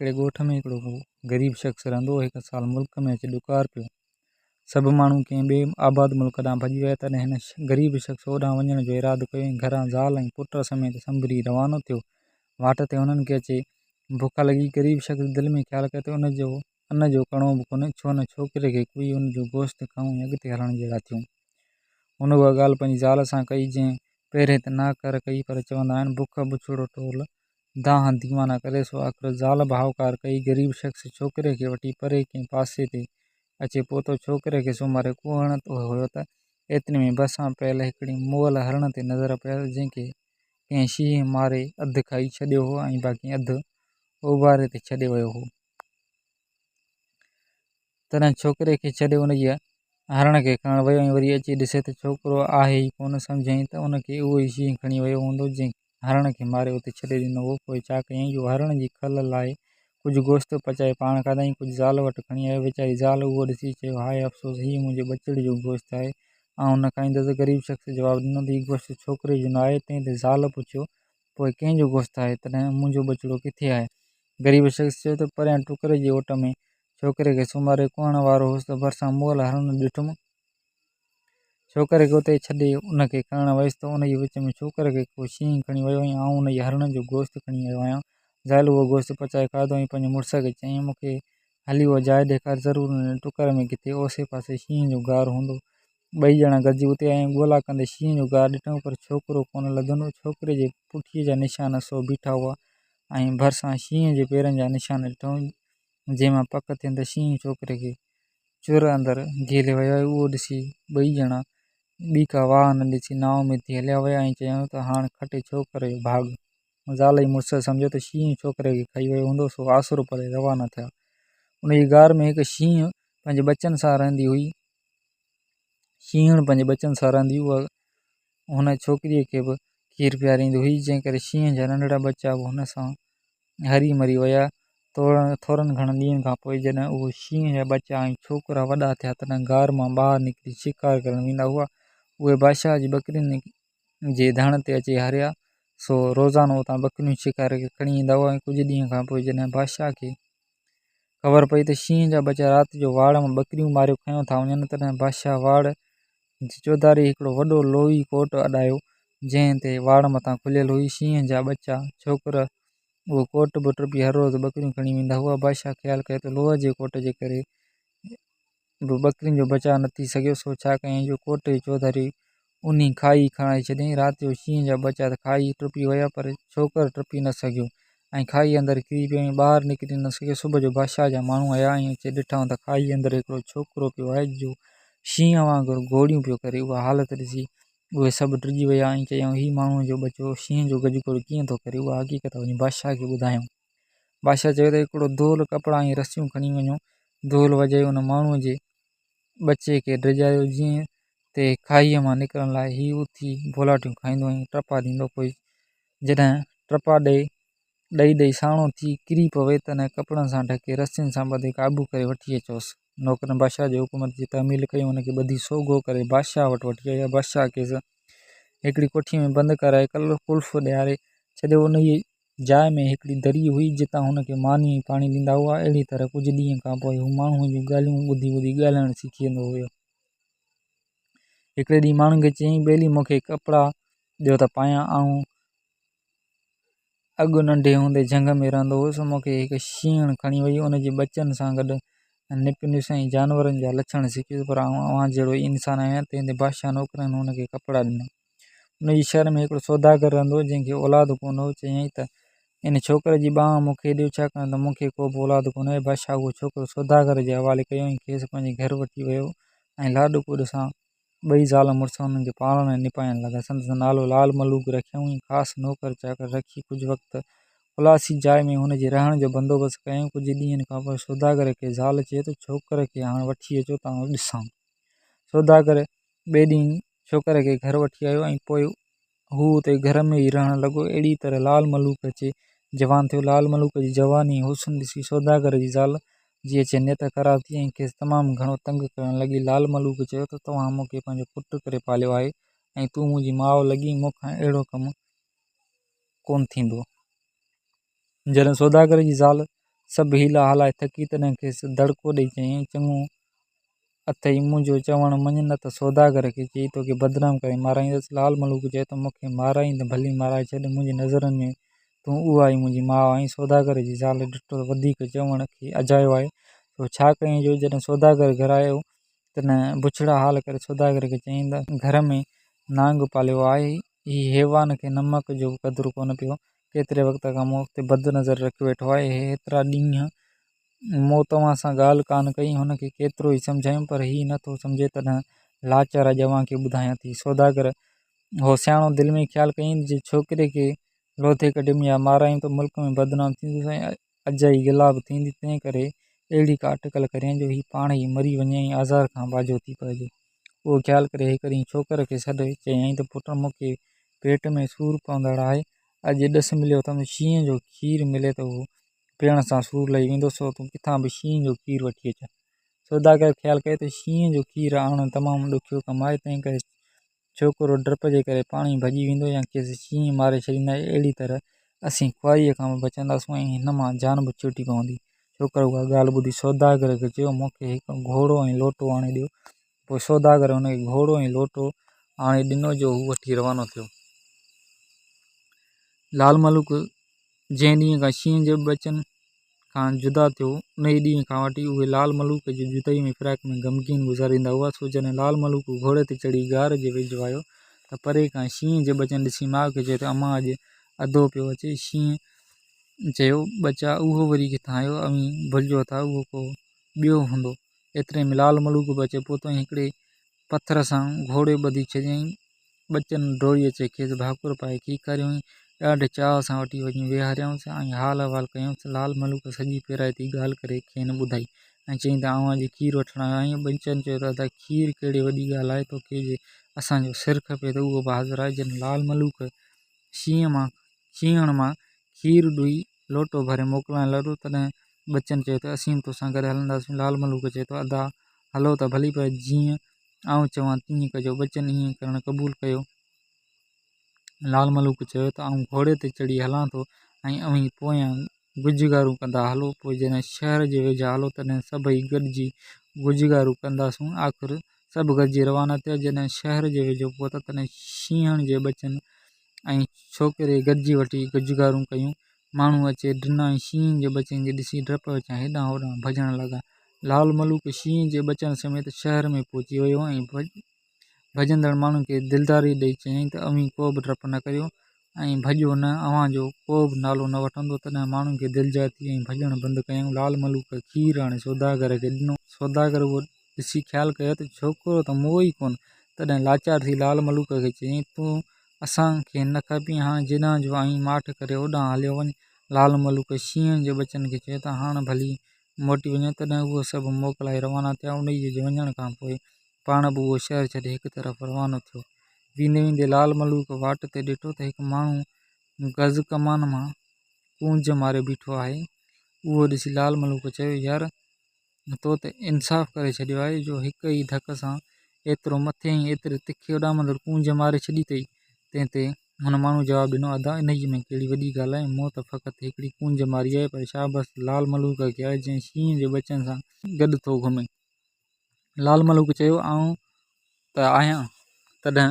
هڪڙي ڳوٺ ۾ هڪڙو غريب شخص رهندو هو. هڪ سال ملڪ ۾ اچي ڏڪار پيو. سڀ ماڻهو ڪنهن ٻئي آباد ملڪ ڏانهن ڀڄي ويا. تڏهن هن غريب شخص اوڏانهن وڃڻ جو ارادو ڪيو ۽ گهران زال ۽ پٽ سميت سنڀري روانو ٿيو. واٽ تي هنن کي اچي بک لڳي. غريب شخص دل ۾ خيال ڪيو ته ان جو ڪڻو به ڪونهي، ڇو نه ڇوڪري کي ڪوئي ان جو گوشت کائون ۽ اڳتي هلڻ جهڙا ٿيون. هن اها ڳالهه پنهنجي زال سان ڪئي، جنهن پهرين ته ناڪر ڪئي، پر چوندا آهن، بک بڇڙو ٽول، دانهن ديوانا ڪري، سو آخر زال به هائوڪار ڪئي. غريب شخص ڇوڪري کي وٺي پري ڪنهن پاسي تي اچي پهتو. ڇوڪري کي سوماري ڪوهڻ هيو ته ايتري ۾ ڀرسان پيل هڪڙي مئل هرڻ تي نظر پيس، جنهن کي ڪنهن شينهن ماري اڌ کائي ڇڏيو هو ۽ باقي اڌ اوڀاري تي ڇڏي ويو هو. تڏهن ڇوڪري کي ڇڏي انهيء هرڻ کي کڻڻ ويو ۽ وري اچي ڏسي ته ڇوڪرو آهي ئي ڪونه. سمجهيائين ته ان کي اهو ئي شينهن کڻي ويو هوندو، جنهن هرڻ کي ماري اتي ڇڏي ڏنو هو. پوء ڇا ڪيائين جو هرڻ جي کل لاهي ڪجهه گوشت پچائي پاڻ کاڌائين، ڪجهه زال وٽ کڻي آيو. ويچاري زال اهو ڏسي چيو، هاء افسوس، هيء منهنجي ٻچڙي جو گوشت آهي، آئون نه کائيندس. غريب شخص جواب ڏنو ته هي گوشت ڇوڪري جو نه آهي. تنهن تي زال پڇيو، پوء ڪنهن جو گوشت آهي؟ تڏهن منهنجو ٻچڙو ڪٿي آهي؟ غريب شخص چيو ته پريان ٽڪر جي اوٽ ۾ ڇوڪري کي سمهاري ڪهڻ وارو هوس ته ڀرسان مئل هرڻ ڏٺم. ڇوڪري کي اتي ڇڏي ان کي کڻڻ ويس ته انهيء وچ ۾ ڇوڪري کي ڪو شينهن کڻي ويو ۽ آئون انهيء هرڻ جو گوشت کڻي آيو آهيان. زال اهو گوشت پچائي کاڌو ۽ پنهنجي مڙس کي چيائين، مون کي هلي اها جاء ڏيکار، ضرور انهيء ٽڪر ۾ ڪٿي اوسي پاسي شينهن جو غار هوندو. ٻئي ڄڻا گڏجي اتي آيا ۽ ڳولا ڪندي شينهن جو غار ڏٺائون، پر ڇوڪرو ڪونه لڌن. ڇوڪري جي پٺيء جا نشان سو بيٺا هئا ۽ ڀرسان شينهن جي پيرن جا نشان ڏٺائون، جنهن مان پڪ ٿين ته شينهن ڇوڪري کي چر اندر گهيلي ويو آهي. اهو ڏسي ٻئي ڄڻا ٻي ڪا واهه نه ڏسي نااميد ٿي هليا ويا ۽ چيائون ته هاڻ کٽي ڇوڪري جو ڀاڳ. زال ۽ مڙس سمجهيو ته شينهن ڇوڪري کي کائي ويو هوندو، سو آسرو پلي روانا ٿيا. انهيء غار ۾ هڪ شينهن پنهنجي ٻچن سان رهندي هئي. شينهڻ پنهنجي ٻچن سان رهندي هئي. اها هن ڇوڪريء کي به کير پياريندي هئي، جنهن ڪري شينهن جا ننڍڙا ٻچا به هن سان هري مري ويا. ٿورن گهڻن ڏينهن کان پوء جڏهن اهي شينهن جا ٻچا ۽ ڇوڪرا وڏا ٿيا، تڏهن غار مان ٻاهر نڪري شڪار ڪرڻ ويندا هئا. اهي بادشاهه جي ٻڪرين جي ڌڻ تي اچي هريا، سو روزانو اتان ٻڪريون شڪاري کڻي ايندا هئا ۽ ڪجهه ڏينهن کان پوء جڏهن بادشاهه کي خبر پئي ته شينهن جا ٻچا رات جو واڙ مان ٻڪريون ماريو کنيو ٿا وڃن، تڏهن بادشاهه واڙ جي چوڌاري هڪڙو وڏو لوهي ڪوٽ اڏايو، جنهن تي واڙ مٿان کليل هئي. شينهن جا ٻچا ڇوڪر اهو ڪوٽ به ٽپي هر روز ٻڪريون کڻي ويندا هئا. بادشاهه خيال ڪيو ته لوهه جي ڪوٽ جي ڪري به ٻڪرين جو بچاء نه ٿي سگهيو، سو ڇا ڪيائين جو ڪوٽ جي چوڌاري اونهي کاهي کڻائي ڇڏيائين. رات جو شينهن جا ٻچا ته کاهي ٽپي ويا، پر ڇوڪر ٽپي نه سگهيو ۽ کاهيء اندر ڪري پيو ۽ ٻاهر نڪري نه سگهيو. صبح جو بادشاهه جا ماڻهو آيا ۽ اچي ڏٺائون ته کاهيء اندر هڪڙو ڇوڪرو پيو آهي، جو شينهن وانگر گوڙيون پيو ڪري. اها حالت ڏسي اهي سڀ ڊڄي ويا ۽ چيائون، هي ماڻهوء جو ٻچو شينهن جو گجگوڙ ڪيئن ٿو ڪري؟ اها حقيقت وڃي بادشاهه کي ٻڌايائون. بادشاهه چيو ته هڪڙو دهل، ڪپڙا ۽ رسيون کڻي وڃو. دهل وڄائي ان ماڻهوء جي ٻچي کي ڊيڄاريو، جيئن ته کاهيء مان نڪرڻ لاء هي اٿي بولاٽيون کائيندو ۽ ٽپا ڏيندو. پوء جڏهن ٽپا ڏئي ڏئي ساڻو ٿي ڪري پوي، تڏهن ڪپڙن سان ڍڪي رسين سان ٻڌي قابو ڪري وٺي اچوس. نوڪرن بادشاهه جي حڪم جي تعميل ڪئي ۽ ان کي ٻڌي سوگهو ڪري بادشاهه وٽ وٺي آيا. بادشاهه کيس هڪڙي ڪوٺيء ۾ بند ڪرائي قلف ڏياري ڇڏيو. انهيء جاء ۾ هڪڙي دري هئي، جتان هن کي ماني ۽ پاڻي ڏيندا هئا. اهڙيء طرح ڪجهه ڏينهن کان پوء هو ماڻهوء جون ڳالهيون ٻڌي ٻڌي ڳالهائڻ سکي ويندو هيو. هڪڙي ڏينهن ماڻهن کي چيائين، ٻيلي مون کي ڪپڙا ڏيو ته پايان. آئون اڳ ننڍي هوندي جهنگ ۾ رهندو هوس. مون کي هڪ شينهڻ کڻي وئي. ان جي ٻچن سان گڏ نپنيس ۽ جانورن جا لڇڻ سکيس، پر آئون اوهان جهڙو ئي انسان آهيان. تنهن تي بادشاهه نوڪرن هن کي ڪپڙا ڏنا. انهيء شهر ۾ هڪڙو سوداگر رهندو هو، جنهن کي اولاد ڪونه هو. چيائين ته ان ڇوڪر جي ٻانهن مون کي ڏيو، ڇاڪاڻ ته مون کي ڪوبه اولاد ڪونه آهي. بادشاهه اهو ڇوڪرو سوداگر جي حوالي ڪيو ۽ کيس پنهنجي گهر وٺي ويو ۽ لاڏ ڪوڏ سان ٻئي زال مڙس انهن کي پالڻ ۽ نپائڻ لڳا. سندس نالو لال ملوڪ رکيائون ۽ خاص نوڪر چاڪر رکي ڪجهه وقت خلاصي جاء ۾ هن جي رهڻ جو بندوبست ڪيائون. ڪجهه ڏينهن کان پوء سوداگر کي زال چيو ته ڇوڪر کي هاڻ وٺي اچو ته آئون ڏسان. سوداگر ٻئي ڏينهن ڇوڪر کي گهر وٺي آيو ۽ پوء هو اتي گهر ۾ ئي رهڻ لڳو. اهڙيء طرح لال ملوڪ اچي جوان ٿيو. لال ملوڪ جي جواني ۽ حسن ڏسي سوداگر جي زال جي اچي نيت خراب ٿي ۽ کيس تمام گهڻو تنگ ڪرڻ لڳي. لال ملوڪ چيو ته توهان مون کي پنهنجو پٽ ڪري پاليو آهي ۽ تون منهنجي ماء لڳين، مون کان اهڙو ڪم ڪونه ٿيندو. جڏهن سوداگر جي زال سڀ حيلا هلائي ٿڪي، تڏهن کيس دڙڪو ڏيئي چيائين، چڱو اٿئي، منهنجو چوڻ مڃ، نه ته سوداگر کي چئي توکي بدنام ڪري مارائيندس. لال ملوڪ چيو ته مون کي مارائين ته ڀلي مارائي ڇڏ، منهنجي نظرن ۾ تون اها ئي منهنجي ماء آهين. سوداگر جي زال ڏٺو ته وڌيڪ چوڻ کي اجايو آهي، سو ڇا ڪيائين جو جڏهن سوداگر گهر آيو، تڏهن بڇڙا حال ڪري سوداگر کي چيائين ته گهر ۾ نانگ پاليو آهي، هي حيوان کي نمڪ جو به قدر ڪونه پيو، ڪيتري وقت کان مون تي بد نظر رکيو ويٺو آهي، هيترا ڏينهن مون توهان سان ڳالهه ڪانه ڪئي، هن کي ڪيترو ئي سمجهايم پر هي نه ٿو سمجهي، تڏهن لاچار اڄ اوهان کي ٻڌايان ٿي. سوداگر هو سياڻو، دل ۾ خيال ڪيائين ته جي ڇوڪري کي لوڌي ڪڍيم يا مارايم ته ملڪ ۾ بدنام ٿيندس ۽ اجائي گلا به ٿيندي، تنهن ڪري اهڙي ڪا اٽڪل ڪريان جو هي پاڻ ئي مري وڃي ۽ آزار کان باجو ٿي پئجي. اهو خيال ڪري هڪ ڏينهن ڇوڪر کي سڏ چيائين ته پٽ مون کي پيٽ ۾ سور پوندڙ آهي، اڄ ڏس مليو اٿم ته شينهن جو کير ملي ته اهو پيئڻ سان سور لهي ويندو، سو تون ڪٿان به شينهن جو کير وٺي اچ. سوداگر خيال ڪيو ته شينهن جو کير آڻڻ تمام ڏکيو ڪم آهي، تنهن ڪري ڇوڪرو ڊپ جي ڪري پاڻ ئي ڀڄي ويندو يا کيس شينهن ماري ڇڏيندا. اهڙي طرح اسين خواريء کان به بچنداسون ۽ هن مان جان به ڇٽي پوندي. ڇوڪر اها ڳالهه ٻڌي سوداگر کي چيو، مون کي هڪ گهوڙو ۽ لوٽو آڻي ڏيو. پوء سوداگر هن کي گهوڙو ۽ لوٽو آڻي ڏنو، جو هو وٺي روانو ٿيو. لال ملوڪ جنهن ڏينهن کان شينهن جي ٻچن کان جدا ٿيو، انهيء ڏينهن کان وٺي اهي لال ملوڪ جي جدائيء ۾ فراق ۾ غمگين گذاريندا هئا. سو جڏهن لال ملوڪ گهوڙي تي چڙهي غار جي ويجهو آيو ته پري کان شينهن جي ٻچن ڏسي ماء کي چيو ته امان اڄ اڌو پيو اچي. شينهن چيو، ٻچا اهو وري ڪٿان آيو؟ اوهين ڀلجو ٿا، اهو ڪو ٻيو هوندو. ايتري ۾ لال ملوڪ به اچي پهتو ۽ هڪڙي پٿر سان گهوڙي ٻڌي ڇڏيائين. ٻچن ڊوڙي اچي کيس ڀاڪر پائي کيڪاريائين. ڏاڍي چاهه سان وٺي وڃي ويهاريائونس ۽ حال احوال ڪيائونس. لال ملوڪ سڄي پيرائتي ڳالهه ڪري کين ٻڌائي ۽ چيائين ته آئون اڄ کير وٺڻ آيو آهيان. ٻچن چيو ته ادا کير ڪهڙي وڏي ڳالهه آهي، توکي جي اسان جو سر کپي ته اهو به حاضر آهي. جڏهن لال ملوڪ شينهڻ مان کير ڏوئي لوٽو ڀري موڪلائڻ لڳو، تڏهن ٻچن چيو ته اسين به توسان گڏ هلنداسون. لال ملوڪ چيو ته ادا هلو ته ڀلي پر جيئن آئون چوان تيئن ڪجو. ٻچن ائين ڪرڻ قبول ڪيو. لال ملوڪ چيو ته آئون گهوڙي تي چڙهي هلان ٿو ۽ اوهين پويان گجگارون ڪندا هلو. پوء جڏهن شهر جي ويجها هلو تڏهن سڀئي گڏجي گجگارون ڪنداسون. آخر سڀ گڏجي روانا ٿيا. جڏهن شهر جي ويجهو پهتا تڏهن شينهڻ جي ٻچن ۽ ڇوڪري گڏجي وٺي گجگارون ڪيون. ماڻهو اچي ڊنا ۽ شينهن جي ٻچن کي ڏسي ڊپ وچان هيڏانهن هوڏانهن ڀڄڻ لڳا. لال ملوڪ شينهن جي ٻچن سميت شهر ۾ پهچي ويو ۽ ڀڄندڙ ماڻهن کي دلداري ڏئي چيائين ته اوهين ڪو به ڊپ نه ڪريو ۽ ڀڄو نه، اوهان جو ڪو به نالو نه وٺندو. تڏهن ماڻهن کي دلجاء ٿي ۽ ڀڄڻ بند ڪيائون. لال ملوڪ کير آڻي سوداگر کي ڏنو. سوداگر اهو ڏسي خيال ڪيو ته ڇوڪرو ته مئو ئي ڪونه. تڏهن لاچار ٿي لال ملوڪ کي چيائين، تون اسان کي نه کپين، هاڻ جيڏانهن جو آئين ماٺ ڪري اوڏانهن هليو وڃ. لال ملوڪ شينهن جي ٻچن کي چيو ته هاڻ ڀلي موٽي وڃو. تڏهن اهي سڀ موڪلائي روانا ٿيا. انهيء جي وڃڻ کان پوء پاڻ به اهو شهر ڇڏي هڪ طرف روانو ٿيو. ويندي ويندي لال ملوڪ واٽ تي ڏٺو ته هڪ ماڻهو گز ڪمان مان ڪونج ماري بيٺو آهي. اهو ڏسي لال ملوڪ چيو، يار! تو ته انصاف ڪري ڇڏيو آهي جو هڪ ئي ڌڪ سان ايترو مٿي ۽ ايتري تکي اڏامندڙ ڪونج ماري ڇڏي اٿئي. تنهن تي هن ماڻهوء جواب ڏنو، ادا، انهيء ۾ ڪهڙي وڏي ڳالهه آهي، مون ته فقط هڪڙي ڪونج ماري آهي، پر شابس لال ملوڪ کي آهي، جنهن شينهن جي ٻچن سان گڏ ٿو گهمي. لال ملوڪ چيو، آئون ته آهيان. تڏهن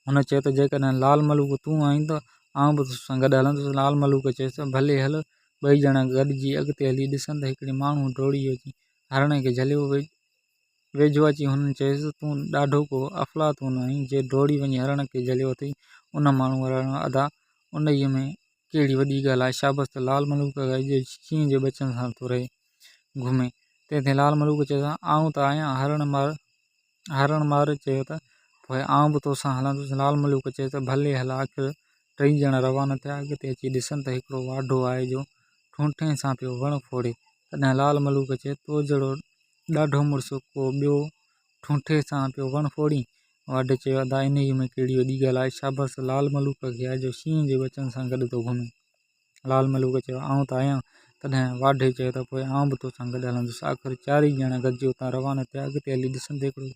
هن چيو ته جيڪڏهن لال ملوڪ تون آهين ته آئون به توسان گڏ هلندس. لال ملوڪ چيس ته ڀلي هل. ٻئي ڄڻا گڏجي اڳتي هلي ڏسن ته هڪڙي ماڻهوء ڊوڙي اچي هرڻ کي جهليو. ويجهو اچي هنن چيس ته تون ڏاڍو ڪو افلاطون آهين، جي ڊوڙي وڃي هرڻ کي جهليو اٿئي. ان ماڻهوء وراڻيو، ادا، انهيء ۾ ڪهڙي وڏي ڳالهه آهي، شابس ته لال ملوڪ کي آهي جو شينهن جي ٻچن سان ٿو رهي گهمي. تنهن تي لال ملوڪ چيس ته آئون ته آهيان. هرڻ مار چيو ته پوء آئون به توسان هلندس. لال ملوڪ چيس ته ڀلي هل. آخر ٽئي ڄڻا روانا ٿيا. اڳتي اچي ڏسن ته هڪڙو واڍو آهي جو ٺونٺين سان پيو وڻ ڦوڙي. تڏهن لال ملوڪ چيس، تو جهڙو ڏاڍو مڙس ڪو ٻيو ٺونٺي سان پيو وڻ ڦوڙين؟ واڍي چيو، ادا انهيء ۾ ڪهڙي وڏي ڳالهه آهي، شابس لال ملوڪ کي آهي جو شينهن جي ٻچن سان گڏ ٿو گهمي. لال ملوڪ چيو، آئون ته آهيان. تڏهن واڍي چيو ته پوء آئون به توسان گڏ هلندس. آخر چارئي ڄڻا گڏجي اتان روانا ٿيا. اڳتي هلي ڏسن ته هڪڙو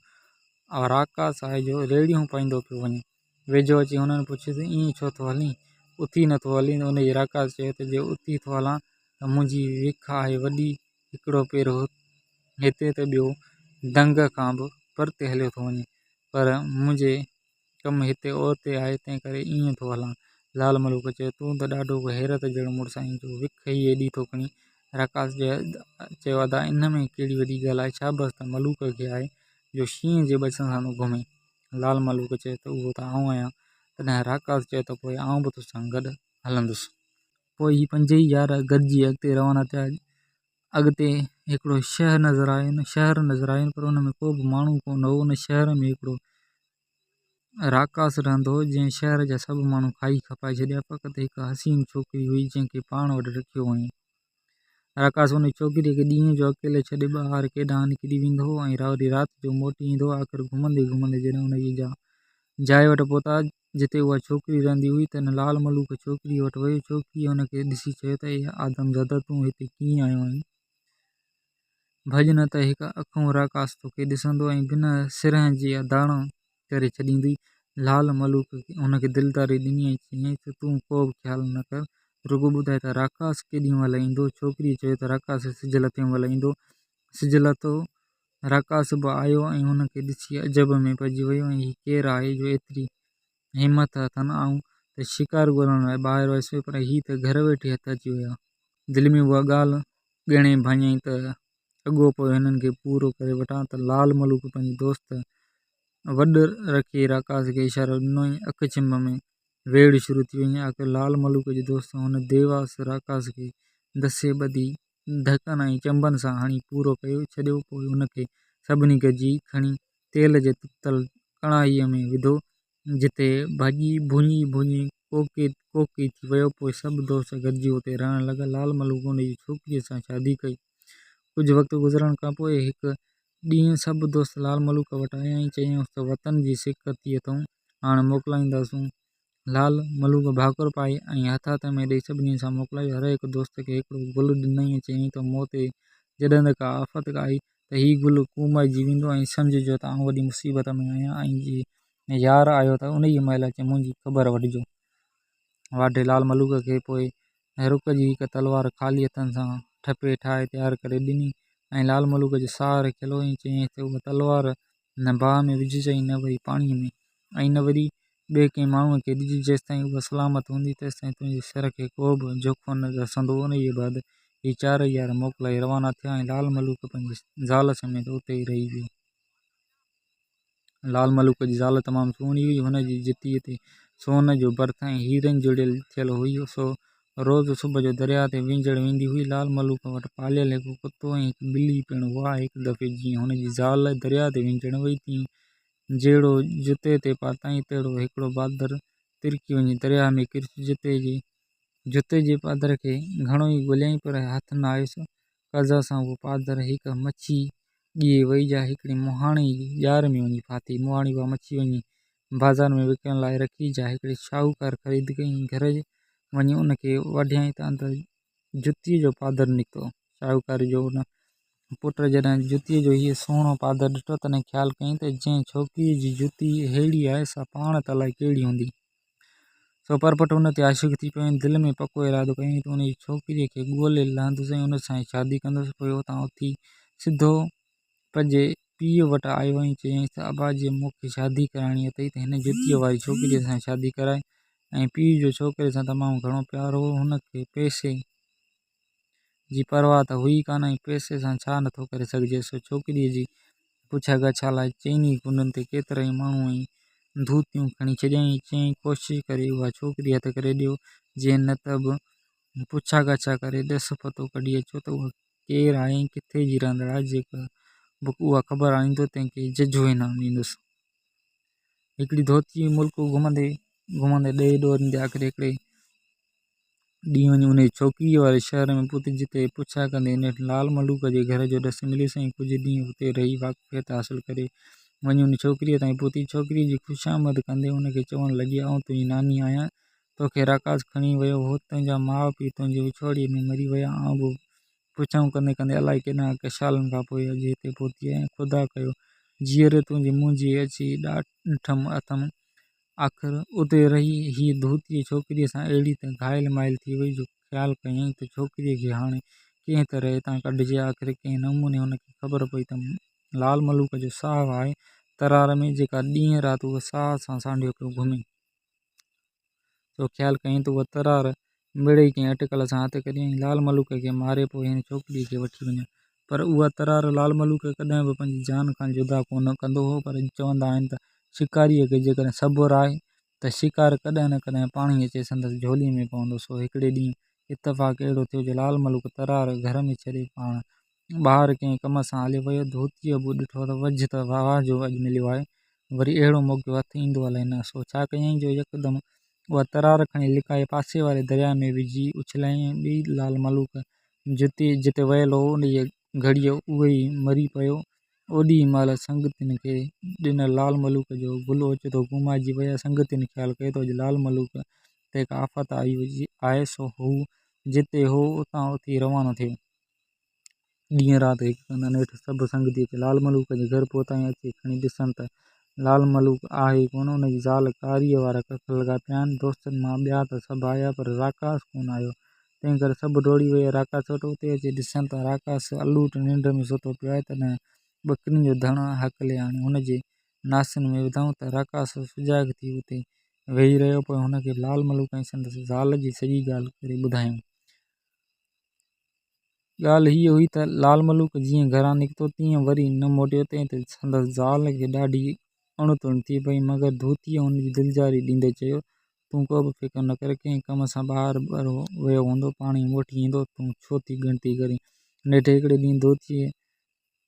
راڪاس آهي جو ريڙهيون پائيندو پيو وڃي. ويجهو اچي هنن پڇيس، ائين ڇو ٿو هلين؟ اٿي نٿو هلين؟ انهيء راڪاس چيو ته جي اٿي ٿو هلان ته منهنجي وک آهي وڏي، هڪڙو پير هتي ته ٻيو دنگ کان به پرتي هليو ٿو وڃي. پر منهنجي ڪم هتي اورتي آهي، تنهنڪري ائين ٿو هلان. لال ملوڪ چيو، تون ته ڏاڍو ڪو حيرت جهڙو مڙس آهين، جو وک ئي ايڏي ٿو کڻين. راڪاس چيو، ادا، ان ۾ ڪهڙي وڏي ڳالهه آهي، شابس ته ملوڪ کي آهي، جو شينهن جي ٻچن سان ٿو گهمي. لال ملوڪ چيو ته اهو ته آئون آهيان. تڏهن راڪاس چيو ته پوء آئون به توسان گڏ هلندس. پوء هي پنجئي يار گڏجي اڳتي روانا ٿيا. اڳتي هڪڙو شهر نظر آين، شهر نظر آين پر ان ۾ ڪو به ماڻهو ڪونه هو. ان شهر ۾ هڪڙو راڪاس رهندو هو، جنهن شهر جا سڀ ماڻهو کائي کپائي ڇڏيا. فقط هڪ حسين ڇوڪري هئي، جنهن کي پاڻ وٽ رکيو هئائين. راڪاس ان ڇوڪريء کي ڏينهن جو اڪيلي ڇڏي ٻاهر ڪيڏانهن نڪري ويندو هو ۽ وري رات جو موٽي ايندو هو. آخر گهمندي گهمندي جڏهن انهيء جاء وٽ پهتا، جتي اها ڇوڪري رهندي هئي، تڏهن لال ملوڪ ڇوڪريء وٽ ويو. ڇوڪريء هن کي ڏسي چيو ته اي آدمزادا، تون هتي ڪيئن آيو آهين؟ ڀڄ نه ته هڪ اکئون راڪاس توکي ڏسندو ۽ بنا سرهن جي داڻا ڪري ڇڏيندوئي. لال ملوڪ هن کي دلداري ڏني ۽ چيائينس ته تون ڪو به خيال نه ڪر، رڳو ٻڌاء ته راڪاس ڪيڏي مهل ايندو؟ ڇوڪريء چيو ته راڪاس سج لٿي مهل ايندو. سج لٿو، راڪاس به آيو ۽ هن کي ڏسي عجب ۾ پئجي ويو ۽ هي ڪير آهي جو ايتري همٿ اٿن، آئون ته شڪار ڳولڻ لاء ٻاهر ويس پر هي ته گهر ويٺي هٿ اچي ويا. دل ۾ اها ڳالهه ڳڻي ڀانيائين ته اڳو پوء هنن کي پورو ڪري وٺان ته لال ملوڪ پنهنجي دوست وڏ رکي راڪاس کي اشارو ڏنو ۽ اک ڇنڀ ۾ ويڙهه شروع ٿي وئي. آخر لال ملوڪ جي دوست هن ديواس راڪاس کي دسي ٻڌي ڌڪن ۽ چنبن سان هڻي پورو ڪيو ڇڏيو. پوء ان کي سڀني گڏجي کڻي تيل جي تتل ڪڻاهيء ۾ وڌو، جتي ڀڄي ڀڃي ڀڃي ڪوڪي ڪوڪي ٿي ويو. پوء سڀ دوست گڏجي اتي رهڻ لڳا. لال ملوڪ ان جي ڇوڪريء سان شادي ڪئي. ڪجهه وقت گذرڻ کان پوء هڪ ڏينهن سڀ دوست لال ملوڪ وٽ آيا ۽ چيائونس ته وطن جي سڪ ٿي اٿئون، هاڻ موڪلائينداسون. لال ملوڪ ڀاڪر پائي ۽ هٿ هٿ ۾ ڏئي سڀني سان موڪلايو. هر هڪ دوست کي هڪڙو گل ڏنائين ۽ چيائين ته مون تي جڏهن ڪا آفت آئي ته هي گل ڪومائجي ويندو ۽ سمجهجو ته آئون وڏي مصيبت ۾ آهيان ۽ جي يار آيو ته انهيء مهل اچي منهنجي خبر وٺجو. واڍي لال ملوڪ کي پوء رڪ جي هڪ تلوار خالي هٿن سان ٺپي ٺاهي تيار ڪري ڏني ۽ لال ملوڪ جو ساهه رکيل هو ۽ چيائينس ته اها تلوار نه باهه ۾ وجهج ۽ نه وري پاڻيء ۾ ۽ نه وري ٻئي ڪنهن ماڻهوء کي ڏج، جيستائين اها سلامت هوندي، تيستائين تنهنجي سر کي ڪو به جوکو نه رسندو. انهيء بعد هي چارئي يار موڪلائي روانا ٿيا ۽ لال ملوڪ پنهنجي زال سميت اتي ئي رهي ويو. لال ملوڪ جي زال تمام سهڻي هئي. هن جي جتيء تي سون جو برٿ ۽ هيرن جڙيل ٿيل هئي، سو روز صبح جو درياء تي وينجهڙ ويندي هئي. لال ملوڪ وٽ پاليل هڪ ڪتو ۽ هڪ ٻلي پڻ هئا. هڪ دفعي جيئن هن جي زال درياء تي وينجهڙ وئي، تيئن جهڙو جتي تي پاتائين، تهڙو هڪڙو بادر ترڪي وڃي درياء ۾ ڪريس. جتي جي پادر کي گهڻو ئي ڳوليائين، پر هٿ نه آيس. قضا سان اهو پادر هڪ مڇي ڳيهي وئي، جا هڪڙي مهاڻي جي ڄار ۾ وڃي ڦاٿي. مهاڻي اها مڇي وڃي بازار ۾ وڪڻڻ لاء رکي، جا هڪڙي شاهوڪار خريد ڪئي ۽ گهر وڃي ان کي وڍيائين ته اندر جتيء جو پادر نڪتو. شاهوڪار جو ان پٽ جڏهن جتيء جو هيء سهڻو پادر ڏٺو، تڏهن خيال ڪيائين ته جنهن ڇوڪريء جي جتي ههڙي آهي، سا پاڻ ته الائي ڪهڙي هوندي. سو پرپٺ ان تي عاشق ٿي پيو ۽ دل ۾ پڪو ارادو ڪيائين ته انهيء ڇوڪريء کي ڳولي لهندس ۽ ان سان ئي شادي ڪندس. پوء اتان اٿي سڌو پنهنجي پيء وٽ آيو ۽ چيائينس ته ابا جي مون کي شادي ڪرائڻي اٿئي ته هن جتيء واري ڇوڪريء سان شادي ڪراء ۽ پيء جو ڇوڪري سان تمام گهڻو پيار هو. هن کي پئسي جي پرواهه ته هئي ڪانه ۽ پئسي سان ڇا نٿو ڪري سگهجي، سو ڇوڪريء جي پڇا ڳاڇا لاء چئني ڪنڊن تي ڪيترائي ماڻهو ۽ ڌوتيون کڻي ڇڏيائين. چيائين، ڪوشش ڪري اها ڇوڪري هٿ ڪري ڏيو، جي نه ته به پڇا ڳاڇا ڪري ڏس پتو ڪڍي اچو ته اها ڪير آهي ۽ ڪٿي جي رهندڙ آهي، جيڪو به اها خبر آڻيندو، تنهن کي ججهو انعام ڏيندس. هڪڙي ڌوتي ملڪ گهمندي گهمندي ڏيهه ڏوريندي آخر هڪڙي ڏينهن وڃي انهيء ڇوڪريء واري شهر ۾ پهتي، جتي پڇا ڪندي نيٺ لال ملوڪ جي گهر جو ڏس مليس ۽ ڪجهه ڏينهن اتي رهي واقفيت حاصل ڪري وڃي ان ڇوڪريء تائين پهتي. ڇوڪريء جي خوشامد ڪندي ان کي چوڻ لڳي، آئون تنهنجي ناني آهيان. توکي راڪاس کڻي ويو هو. تنهنجا ماء پيء تنهنجي وڇوڙي ۾ مري ويا. آئون به پڇائون ڪندي ڪندي الائي ڪيڏانهن ڪشالن کان پوء اڄ هتي پهتي آهيان. خدا ڪيو جيئري تنهنجي منهنجي اچي ڏٺم اٿم. آخر اتي رهي هيء ڌوتيء ڇوڪريء سان اهڙي ته گهائل مائل ٿي وئي جو خيال ڪيائين ته ڇوڪريء کي هاڻي ڪنهن طرح هتان ڪڍجي. آخر ڪنهن نموني هن کي خبر پئي ته لال ملوڪ جو ساهه آهي ترار ۾، جيڪا ڏينهن رات اهو ساهه سان سانڍيو پيو گهمي. سو خيال ڪيائين ته اها ترار مڙئي ڪنهن اٽڪل سان هٿ ڪريان ۽ لال ملوڪ کي ماري پوء هن ڇوڪريء کي وٺي وڃان. پر اها ترار لال ملوڪ ڪڏهن به پنهنجي جان کان جدا ڪونه ڪندو هو. پر چوندا آهن ته شڪاريء کي جيڪڏهن صبر آهي ته شڪار ڪڏهن نه ڪڏهن پاڻهي اچي سندس جهوليء ۾ پوندو. سو هڪڙي ڏينهن اتفاق اهڙو ٿيو جو لال ملوڪ ترار گهر ۾ ڇڏي پاڻ ٻاهر ڪنهن ڪم سان هليو ويو. ڌوتيء به ڏٺو ته وجهه ته واهه جو اڄ مليو آهي، وري اهڙو موقعو هٿ ايندو الائي نه. سو ڇا ڪيائين جو يڪدم اها ترار کڻي لڪائي پاسي واري درياء ۾ وجهي اڇلايائين ۽ ٻئي لال ملوڪ جتي ويل هو، انهيء گهڙيء اهوئي مري پيو. اوڏيء مهل سنگتين کي ڏنل لال ملوڪ جو گل اوچتو گهمائجي ويا. سنگتين خيال ڪيو ته اڄ لال ملوڪ تي ڪا آفت آئي آهي، سو هو جتي هو، اتان اٿي روانو ٿيو. ڏينهن رات هڪ ڪندا نيٺ سڀ سنگتي اچي لال ملوڪ جي گهر پهتا ۽ اچي کڻي ڏسن ته لال ملوڪ آهي ئي ڪونه، ان جي زال ڪاريء وارا ڪک لڳا پيا آهن. دوستن مان ٻيا ته سڀ آيا پر راڪاس ڪونه آيو، تنهن ڪري سڀ ڊوڙي ويا راڪاس وٽ. اتي اچي ڏسن ته راڪاس الوٽ ننڊ ۾ ستو پيو آهي. تڏهن ٻڪرين جو ڌڻ هڪلي آڻي هن جي ناسن ۾ وڌائون ته راڪاس سجاڳ ٿي اتي ويهي رهيو. پوء هن کي لال ملوڪ ۽ سندس زال جي سڄي ڳالهه ڪري ٻڌايائون. ڳالهه هيء هئي ته لال ملوڪ جيئن گهران نڪتو، تيئن وري نه موٽيو، تنهن تي سندس زال کي ڏاڍي اڻ تڻ ٿي پئي، مگر ڌوتيء هن جي دلجاري ڏيندي چيو، تون ڪو به فڪر نه ڪر، ڪنهن ڪم سان ٻاهر ويو هوندو، پاڻهي موٽي ايندو، تون ڇو ٿي ڳڻتي ڪرين؟ نيٺ هڪڙي ڏينهن ڌوتيء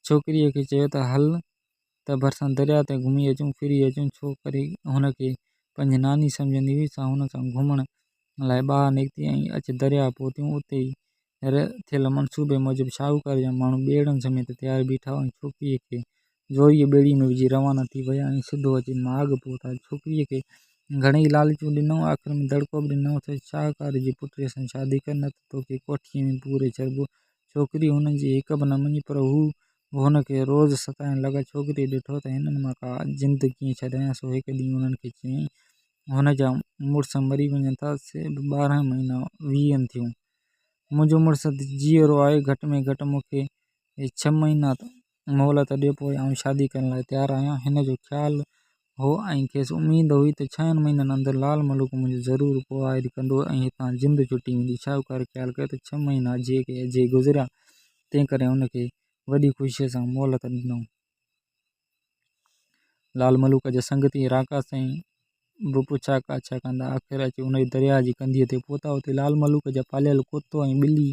ڇوڪريء کي چيو ته هل ته ڀرسان درياء تي گهمي اچون، ڦري اچون. ڇوڪري هن کي پنهنجي ناني سمجهندي هئي، سا هن سان گهمڻ لاء ٻاهر نڪتي ۽ اچ درياء پهتيون. اتي ئي ٿيل منصوبي موجب شاهوڪار جا ماڻهو ٻيڙن سميت تيار بيٺا هئا ۽ ڇوڪريء کي زوريء ٻيڙيء ۾ وجهي روانا ٿي ويا ۽ سڌو اچي ماڳ پهتا. ڇوڪريء کي گهڻيئي لالچون ڏنائون، آخر ۾ دڙڪو به ڏنائونس ته شاهوڪار جي پٽ سان شادي ڪر، نه ته توکي ڪوٺيء ۾ پوري ڇڏبو. ڇوڪريء هنن جي هڪ به نه مڃي، پر هو به هن کي روز ستائڻ لڳا. ڇوڪريء ڏٺو ته هنن مان ڪا جند ڪيئن ڇڏايان، سو هڪ ڏينهن انهن کي چيائين، هن جا مڙس مري وڃن ٿا، سي به 12 مهينا ويهن ٿيون. منهنجو مڙس جيئرو آهي، گهٽ ۾ گهٽ مون کي ڇهه مهينا مهلت ڏيو، پوء آئون شادي ڪرڻ لاء تيار آهيان. هن جو خيال هو ۽ کيس اميد هئي ته ڇهن مهينن اندر لال ملوڪ منهنجو ضرور پوئواري ڪندو ۽ هتان جند ڇٽي ويندي. شاهوڪار خيال ڪيو ته ڇهه مهينا اجهي ڪي اجهي گذريا، تنهنڪري هن کي وڏي خوشيء سان مهلت ڏنائون. لال ملوڪ جا سنگتي راڪاس ۽ به پڇا ڪاڇا ڪندا آخر اچي انهيء درياهه جي ڪنڌيء تي پهتا. اتي لال ملوڪ جا پاليل ڪتو ۽ ٻلي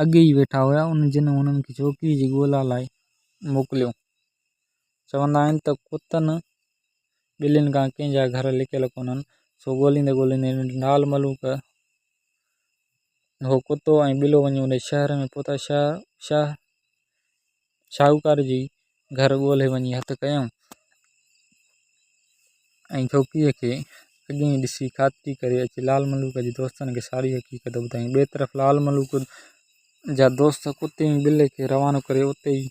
اڳي ئي ويٺا هيا، جن هنن کي ڇوڪريء جي ڳولا لاء موڪليو. چوندا آهن ته ڪتن ٻلين کان ڪنهن جا گهر لڪيل ڪونهن. سو ڳوليندي ڳوليندي لال ملوڪ هو ڪتو ۽ ٻلو وڃي انهيء شهر ۾ پهتا. شاهوڪار جي گهر ڳولهي وڃي هٿ ڪيائون ۽ ڇوڪريء کي اڳيئي ڏسي خاطري ڪري اچي لال ملوڪ جي دوستن کي ساري حقيقت ٻڌايائين. ٻئي طرف لال ملوڪ جا دوست ڪتي ۽ ٻلي کي روانو ڪري اتي ئي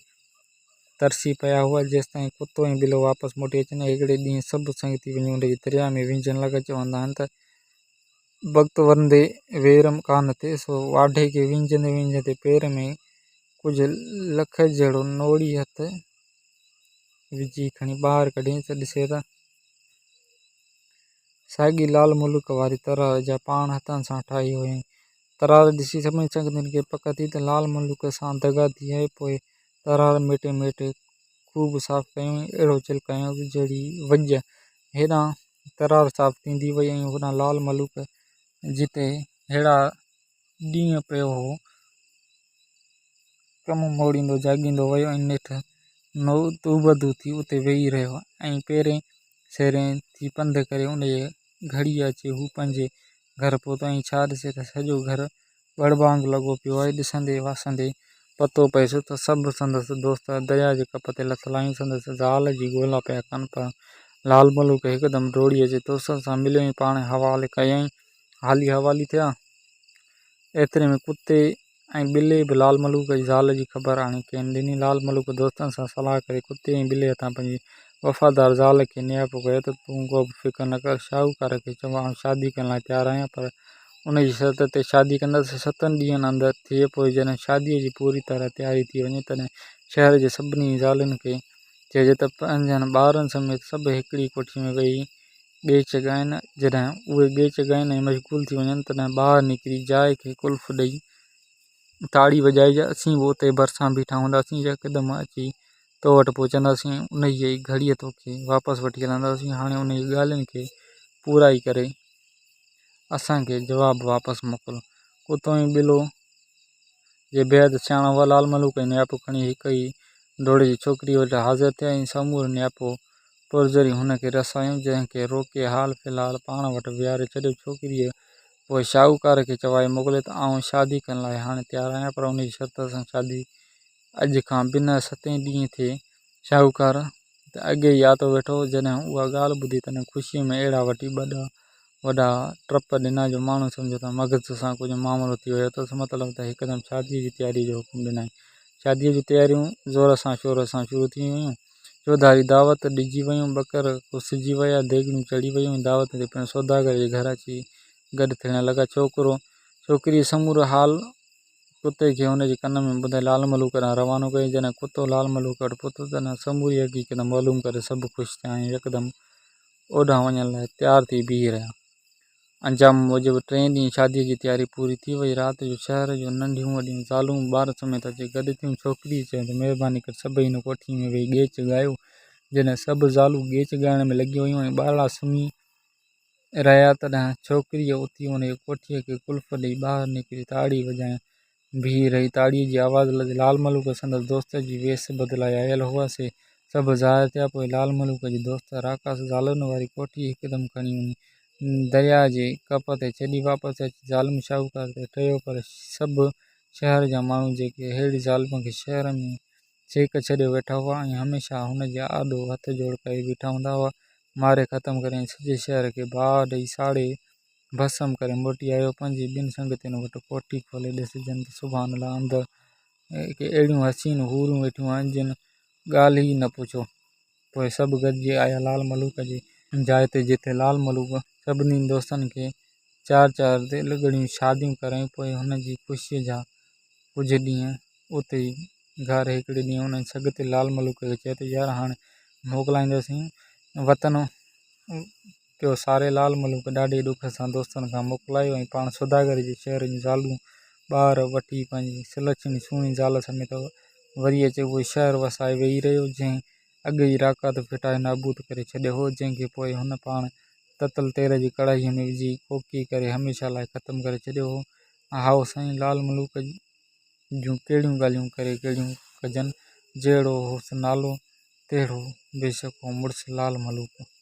ترسي پيا هئا، جيستائين ڪتو ۽ ٻلو واپس موٽي اچن. هڪڙي ڏينهن سڀ سنگتي وڃي انهيء درياء ۾ وهنجڻ لڳا. چوندا آهن ته بخت ورندي وير ڪانه ٿئي، سو واڍي کي وهنجندي وهنجندي پير ۾ ڪجهه لک جهڙو نوڙي هٿ وجهي کڻي ٻاهر ڪڍيائين ته ڏسي ته ساڳي لال ملوڪ واري ترار جا پاڻ هٿن سان ٺاهي هئائين. ترار ڏسي سڀني سنگتين کي پڪ ٿي ته لال ملوڪ سان دغا ٿي آهي. پوء ترار ميٽي ميٽي خوب صاف ڪيائون ۽ اهڙو چلڪايائونس جهڙي وڄ. هيڏانهن ترار صاف ٿيندي وئي ۽ هوڏانهن لال ملوڪ جتي ههڙا ڏينهن پيو هو، ڪم موڙيندو جاڳيندو ويو ۽ نيٺ دوبدو ٿي اتي ويهي رهيو ۽ پيرين سيرين ٿي پنڌ ڪري انهيء گهڙيء اچي هو پنهنجي گهر پهتو ۽ ڇا ڏسي ته سڄو گهر ٻڙٻانگ لڳو پيو آهي. ڏسندي واسندي پتو پيس ته سڀ سندس دوست درياء جي ڪپ تي لٿل آهن، سندس زال جي ڳولا پيا ڪن، پر لال ملوڪ هڪدم ڊوڙي اچي دوستن سان مليو ۽ پاڻ حوالي ڪيائين. حالي حوالي ٿيا. ايتري ۾ ڪتي ۽ ٻلي به لال ملوڪ جي زال جي خبر آڻي کين ڏني. لال ملوڪ دوستن سان صلاح ڪري ڪتي ۽ ٻلي هٿان پنهنجي وفادار زال کي نياپو ڪيو ته تون ڪو به فڪر نه ڪر، شاهوڪار کي چئو آئون شادي ڪرڻ لاء تيار آهيان، پر انهيء شرط تي شادي ڪندس، ستن ڏينهن اندر ٿئي، پوء جڏهن شاديء جي پوري طرح تياري ٿي وڃي، تڏهن شهر جي سڀني زالن کي چئجي ته پنهنجن ٻارن سميت سڀ هڪڙي ڪوٺيء ۾ ويهي ڳيچ ڳائين. جڏهن اهي ڳيچ ڳائين ۽ مشغول ٿي وڃن، تڏهن ٻاهر نڪري جاء کي قلف ڏئي تاڙي وڄائج. اسين به اتي ڀرسان بيٺا هونداسين. يڪدم اچي تو وٽ پهچنداسين ۽ انهيء ئي گهڙيء توکي واپس وٺي هلنداسين. هاڻي انهيء ڳالهين کي پورائي ڪري اسان کي جواب واپس موڪل. ڪتو ۽ ٻلو جي بيحد سياڻا هئا. لال ملوڪ ۽ نياپو کڻي هڪ ئي ڍوڙي جي ڇوڪريء وٽ حاضر ٿيا ۽ سمورو نياپو پرزري هن کي رسايائون، جنهن کي روڪي حال في الحال پاڻ وٽ ويهاري ڇڏيو. ڇوڪريء پوء شاهوڪار کي چوائي موڪليو ته آئون شادي ڪرڻ لاء هاڻي تيار آهيان، پر انهيء شرط سان شادي اڄ کان بنهه ستين ڏينهن ٿئي. شاهوڪار ته اڳي ئي آتو ويٺو هو، جڏهن اها ڳالهه ٻڌي تڏهن خوشيء ۾ اهڙا وٺي وڏا ٽپ ڏنا جو ماڻهن سمجهيو ته مغز سان ڪجهه مامرو ٿي ويو اٿس. مطلب ته هڪدم شاديء جي تياريء جو حڪم ڏنائين. شاديء جون تياريون زور سان شور سان شروع ٿي ويون. چوڌاري دعوت ڏجي ويون، ٻڪر ڪسجي ويا، ديڳڙيون چڙهي ويون ۽ دعوت تي پڻ سوداگر جي گهر اچي گڏ ٿيڻ لڳا. ڇوڪرو ڇوڪريء سمورو حال ڪتي کي هن جي ڪن ۾ ٻڌائي لال ملوڪ ڏانهن روانو ڪيو. جڏهن ڪتو لال ملوڪ وٽ پهتو، تڏهن سموري حقيقت معلوم ڪري سڀ خوش ٿيا ۽ يڪدم اوڏانهن وڃڻ لاء تيار ٿي بيهي رهيا. انجام موجب ٽئين ڏينهن شاديء جي تياري پوري ٿي وئي. رات جو شهر جون ننڍيون وڏيون زالون ٻار سميت اچي گڏ ٿيون. ڇوڪريء چيو ته مهرباني ڪري سڀئي هن ڪوٺيء ۾ ويهي ڳيچ ڳايو. جڏهن سڀ زالون ڳيچ ڳائڻ ۾ لڳي ويون ۽ ٻارڙا سمهي رهيا، تڏهن ڇوڪريء اٿي انهيء ڪوٺيء کي قلف ڏيئي ٻاهر نڪري تاڙي وڄائي بيهي رهي. تاڙيء جي آواز لڳي لال ملوڪ سندس دوست جي ويس بدلائي آيل هئا، سي سڀ ظاهر ٿيا. پوء لال ملوڪ جي دوست راڪاس زالن واري ڪوٺي هڪدم کڻي وڃي درياء جي ڪپ تي ڇڏي واپس اچي ظالم شاهوڪار تي ٺهيو. پر سڀ شهر جا ماڻهو جيڪي ههڙي ظالم کي شهر ۾ ڇيڪ ڇڏيو ويٺا هئا ۽ هميشه هن جي آڏو هٿ جوڙ ڪري بيٺا هوندا هئا، ماري ختم ڪري ۽ سڄي شهر کي باهه ڏئي ساڙي ڀسم ڪري موٽي آيو. پنهنجي ٻن سنگتين وٽ ڪوٺي کولي ڏسجن ته سبحان الله اندر ڪي اهڙيون حسين حورون ويٺيون آهن جن ڳالهه ئي نه پڇو. پوء سڀ گڏجي آيا لال ملوڪ جي جاء تي جتي لال ملوڪ سڀني دوستن کي چار چار دلڳڙيون شاديون ڪرايون. پوء هن جي خوشيء جا ڪجهه ڏينهن اتي ئي گهاري. هڪڙي ڏينهن انهن سنگتين لال ملوڪ کي چيو ته يار هاڻ موڪلائينداسين وطن پيو ساري لال ملوڪ ڏاڍي ڏک سان دوستن کان موڪلايو ۽ پاڻ سوداگر جي شهر جون زالون ٻار وٺي پنهنجي سلڇڻي سهڻي زال سميت وري اچي اهو شهر وسائي ويهي رهيو، جنهن اڳ ئي راڪات ڦٽائي نابود ڪري ڇڏيو هو، جنهن کي پوء هن پاڻ تتل تيل جي ڪڙاهيء ۾ وجهي ڪوڪي ڪري هميشه لاء ختم ڪري ڇڏيو هو. هائو سائين، لال ملوڪ جون ڪهڙيون ڳالهيون ڪري ڪهڙيون ڪجن، جهڙو هوس نالو، تهڙو بيشڪ هو مڙس لال ملوڪ.